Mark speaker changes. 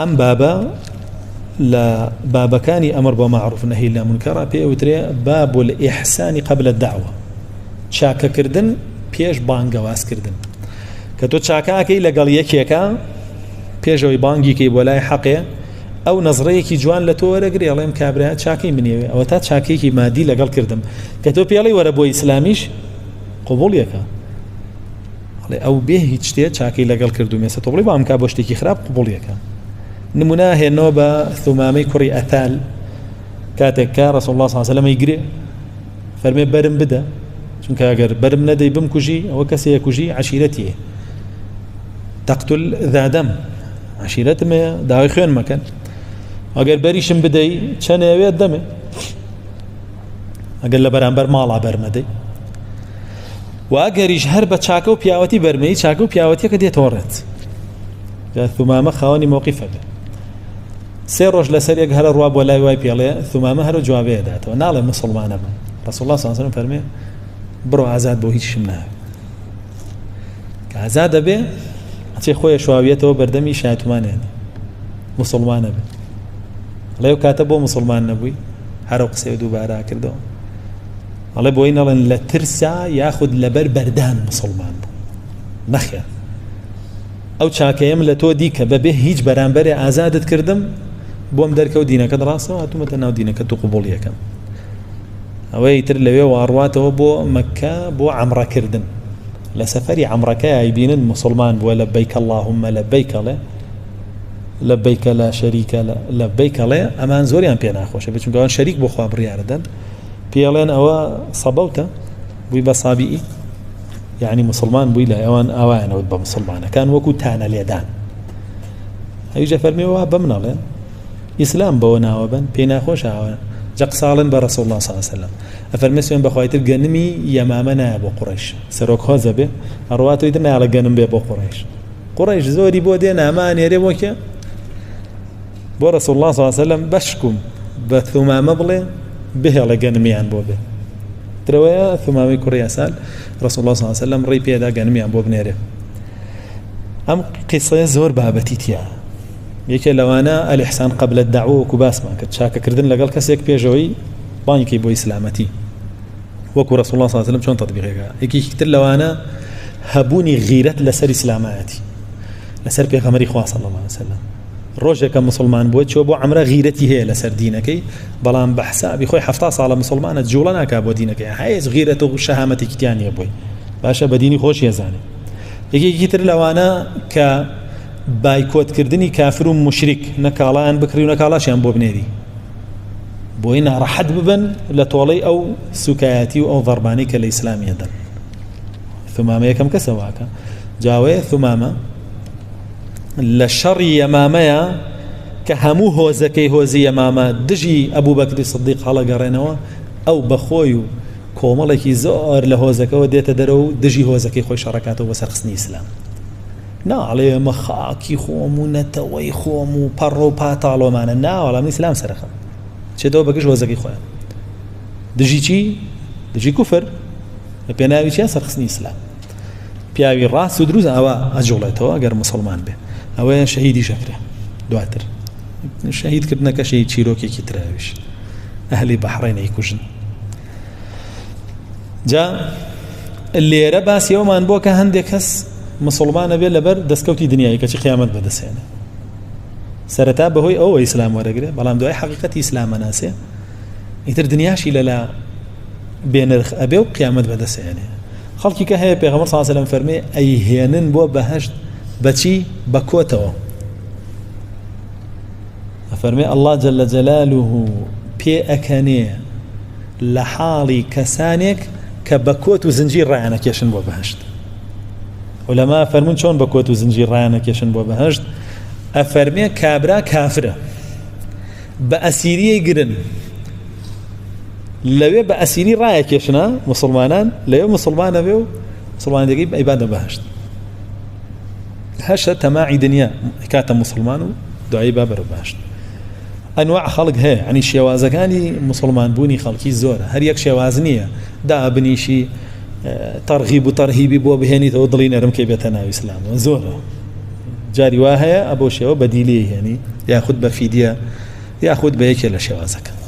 Speaker 1: ئەم بابە لە بابەکانی ئەمر بە مەعروف نەهی لە مونکەرە پێ وترێ باب الإحسان قبل الدعوة، چاکەکردن پێش بانگەوازکردن. کە تۆ چاکەکەی لەگەڵ یەکێکە پێشەوەی بانگیکەی بۆ لای حەقێ، ئەو نەزڕەیەکی جوان لە تۆ وەرەگرێ، ئەڵێم کابرا چاکەی منیەوێ، ئەوە تا چاکەیەکی مادی لەگەڵ کردم کە تۆ پێڵی وەرە بۆ ئیسلامیش قبوڵیەکە. ئەڵێ ئەو بێ هیچ شتێ چاکەی لەگەڵ کردوم، ئێستا تۆ بڵێ بام کا بۆ شتێکی خراپ قبوڵیەکە. نمونە هێنەوە بە ثومامەی کوڕی ئەتال، کاتێک کە ڕسول الله صلی الله علیه و سلم گرێ فەرمێ بەرم بدە، چونکە ئەگەر بەرم نەدەی بمکوژی ئەوە کەسەیە کوژی عەشیرەتیە، تەقتل ذادەم، عەشیرەتم هەیە داوای خوێن مەکەن، ئەگەر بەریشم بدەی چەنێوێت دەمێ، ئەگەر لە بەرامبەر ماڵا بەرمەدەی، و ئەگەریش هەر بە چاکە و پیاوەتی بەرمەی، چاکە و پیاوەتیەکە دێتەوە ڕێت. جا ثومامە خاوەنی مۆقیفە بێ، سێ ڕۆژ لەسەر یەک هەرە ڕوا بۆ لای وای پێڵێ، ثومامە هەرە جوابەیە داتەوە، ناڵێ مسلمانە بم. ڕسول الله صلی الله علیه وسلم فەرمێ بڕۆ ئازاد بۆ هیچشم ناوێ. کە ئازاد دەبێ ئەچێ خۆی شواویەتەوە بەردەمی شایەتمانێنێ مسلمانە بێ. ئەڵێ ئەو کاتە بۆ مسلمان نەبووی؟ هەرە قسەی دووبارە کردەوە. ئەڵێ بۆی نەڵێن لە ترسا یاخود لەبەر بەردان مسلمان بوو. نەخێر، ئەو چاکەیەم لە تۆ دی کە بەبێ هیچ بەرامبەرێ ئازادت کردم، بۆم دەرکەوت دینەکەت ڕاستەوە، هاتوومەتە ناو دینەکەت و قبوڵیەکەم. ئەوەی تر لەوێ واڕواتەوە بۆ مەکە بۆ عەمڕەکردن. لە سەفەری عەمڕەکە ئەیبینن مسلمان بووە، لەبەیک اللهم لەبەیک ئەڵێ، لەبەیک لا شەریکە لەبەیک ئەڵێ. ئەمان زۆریان پێ ناخۆشە بێ، چونکە ئەوان شەریک بۆ خوا بڕیارەدەن. پێڵێن ئەوە سەبەوتە بووی بە سابیئی، یعنی مسلمان بووی، لای ئەوان ئاوایانەوت بە مسلمانەکان وەکو تانە لێدان. ئەویش فەرمیەوە بە منەڵێن ئیسلام بەوە ناوە بن، پێی ناخۆشە ئاوە جەقساڵن بە رسول الله صلی الله علیه وسلم. ئەفەرمێ سوێن بەخوای تر گەنمی یەمامە نایە بۆ قوڕەیش، سەرۆک هۆزە بێ ئەڕواتەوەی تر نایەڵێ گەنم بێ بۆ قوڕەیش. قوڕەیش زۆری بۆ دێ نامە ئەنێرێ بۆ کێ؟ بۆ رسول الله صلی الله علیه وسلم. بەشکم بە ثومامە بڵێ بهێڵێ گەنمیان بۆ بێ. ترەوەیە ثومامەی کوڕی ئەسال رسول الله صلی الله علیه وسلم ڕێی پێدا گەنمیان بۆ بنێرێ. ئەم قیسەیە زۆر بابەتی تیا. یەکێ لەوانە الإحسان قبل الدعوة، وەکو باسمان کرد چاکەکردن لەگەڵ کەسێک پێشەوەی بانگی بۆ ئیسلامەتی، وەکو رسول الله صلی الله علیه وسلم چۆن تطبیقەکە. یەکێکی تر لەوانە هەبوونی غیرەت لەسەر ئیسلامایەتی، لەسەر پێغەمبەری خوا صلی الله علیه وسلم. ڕۆژێکە مسلمان بووە چۆ بۆ عەمرە، غیرەتی هەیە لەسەر دینەکەی، بەڵام بە حسابی خۆی 70 ساڵە مسلمانە جوڵە ناکا بۆ دینەکەی، هیچ غیرەت و شەهامەتێکی تیا نییە بۆی، باشە بە دینی خۆشی ئەزانێ. یەکێکی تر لەوانە کە بایکۆتکردنی کافر و مشریک، نەکاڵایان بکڕی و نەکاڵاشیان بۆ بنێری، بۆی ناڕەحەت ببن لە تۆڵەی ئەو سوکایەتی و ئەو ضربانەی کە لە ئیسلامیە دەن. ثومامە یەکەم کەسە واکە. جاوەیە ثومامە لە شەڕی یەمامەیە کە هەموو هۆزەکەی هۆزی یەمامە دژی ئەبوو بەکری سدیق هەڵەگەڕێنەوە، ئەو بەخۆی و کۆمەڵێکی زۆر لە هۆزەکەوە دێتە دەرەوە و دژی هۆزەکەی خۆی شەڕەکاتەوە بۆ سەرخستنی ئیسلام. ناڵێ ئێمە خاکی خۆم و نەتەوەی خۆم و پەڕۆ و پاتاڵۆمانە، ناوەڵام من ئیسلام سەرخەم. چێتەوە بەگژ هۆزەکەی خۆیان. دژی چی؟ دژی کوفر، لە پێناوی چیە؟ سەرخستنی ئیسلام. پیاوی ڕاست و دروست ئەوە ئەجوڵێتەوە ئەگەر مسلمان بێ. ئەوەیە شەهیدی شەکرە. دواتر شەهیدکردنەکەشی چیرۆکێکی تراویش، ئەهلی بەحڕین ئەیکوژن. جا لێرە باسی ئەومان بۆ کە هەندێک کەس مسلمانە بێ لەبەر دەستکەوتی دنیای کەچی قیامەت بەدەستێنێ. سەرەتا بەهۆی ئەوە ئیسلام وەرەگرێ، بەڵام دوای حەقیقەتی ئیسلامە ناسێ، ئیتر دنیاشی لەلا بێنرخ ئەبێ و قیامەت بەدەستێنێ. خەڵکی کە هەیە پێغەمبەر صلی الله علیه و سلم فەرمێ ئەیهێنن بۆ بەهەشت بەچی؟ بە کۆتەوە. ئەفەرمێ الله جل جلاله پێ ئەکەنێ لە حاڵی کەسانێک کە بە کۆت و زنجیر ڕایانەکێشن بۆ بەهەشت. علەما فەرمون چۆن بە کۆت و زنجیر ڕایانەکێشن بۆ بەهەشت؟ ئەفەرمێ کابرا کافرە، بە ئەسیریەی گرن، لەوێ بە ئەسیری ڕایەکێشنە مسلمانان، لەوێ مسلمانە بێ و مسلمانەکەی ئەیبادە بەهەشت. هەشە تەماعی دنیا کاتە مسلمان و دوایی با بەرەو بەهەشت. ئەنواع خەڵک هەیە، ینی شێوازەکانی مسلمان بوونی خەڵکی زۆرە، هەر یەک شێواز نییە دابنیشی تەرغیب و تەرهیبی بۆ بهێنیتەوە دڵی نەرم کەی بێتە ناو ئیسلامەوە، زۆرە. جاری وا هەیە ئەبۆ شێوە بەدیلی هێنی یاخود بە فیدیە یاخود بە یەکێ لە شێوازەکە.